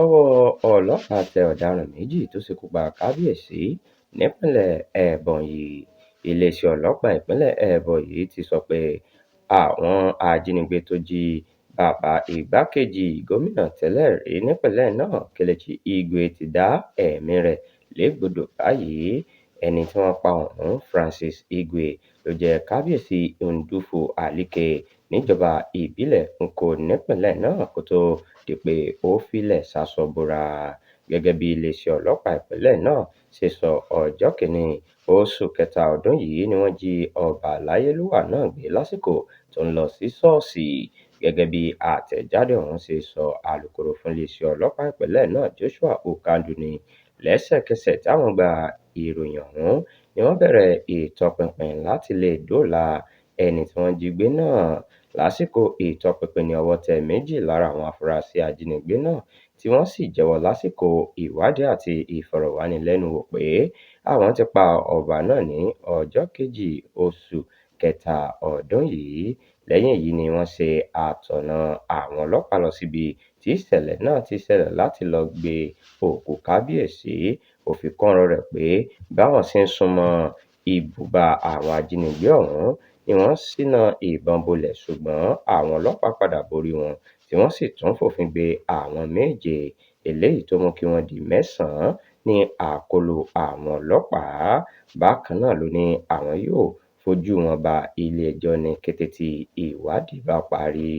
Ọwọ́ ọlọ́pàá tẹ ọ̀daràn méjì tó ṣekú pa kábíyèsí nípínlẹ̀ Ebonyi. Iléeṣẹ́ ọlọ́pàá ìpínlẹ̀ Ebonyi ti sọ pé àwọn ajínigbé tó jí bàbá igbákejì gómìnà tẹ́lẹ̀ rí nípìnlẹ̀ náà, Kelechi Igwe, ti dá ẹ̀mí rẹ̀ légbodò báyìí. Ẹni tí wọ́n pa ọ̀hún, Francis Igwe, ló jẹ́ kábíyèsí Ndufu Alike níjọba ìbílẹ̀ Nko nípìnlẹ̀ náà kó tó di pé ó filẹ̀ ṣaṣọ bora. Gẹ́gẹ́ bí iléeṣẹ́ ọlọ́pàá ìpínlẹ̀ náà ṣe sọ, ọjọ́ 1 oṣù kẹta ọdún yìí ni wọ́n jí ọba aláyélúwà náà gbé lásìkò tó ń lọ sí ṣọ́ọ̀ṣì. Gẹ́gẹ́ bí àtẹ̀jáde ọ̀hún ṣe sọ, alūkkóró fún iléeṣẹ́ ọlọ́pàá ìpínlẹ̀ náà, Joshua Ukandu, ní lẹ́sẹ̀kẹsẹ̀ táwọn gba ìròyìn ọ̀hún ni wọ́n bẹ̀rẹ̀ ìtọpinpin láti lè dóòlà ẹni tí wọ́n jí gbé náà. Lásìkò ìtọpinpin ní ọwọ́ tẹ méjì lára àwọn afurasí ajínigbé náà, tí wọ́n sì jẹ́wọ́ lásìkò ìwádìí àti ìfọ̀rọ̀wánilẹ́nuwò pé àwọn ti pa ọba náà ní ọjọ́ 2 oṣù kẹta ọdún yìí. Lẹ́yìn èyí ni wọ́n ṣe atọ́nà àwọn ọlọ́pàá lọ síbi tí ìṣẹ̀lẹ̀ náà ti ṣẹlẹ̀ láti lọ́ọ́ gbé òkú kábíyèsí. Ó fi kún ọ̀rọ̀ rẹ̀ pé báwọn ṣe ń sún mọ́ ibùba àwọn ajínigbé ọ̀hún ni wọ́n ṣínà ìbọn bolẹ̀, ṣùgbọ́n àwọn ọlọ́pàá padà borí wọn tí wọ́n sì tún fòfin gbé àwọn méje, eléyìí tó mú kí wọ́n di mẹ́sàn-án ní àkọlò àwọn ọlọ́pàá. Bákan náà ló ní àwọn yóò fojú wọn bá ilé-ẹjọ́ ní kété tí ìwádìí bá parí.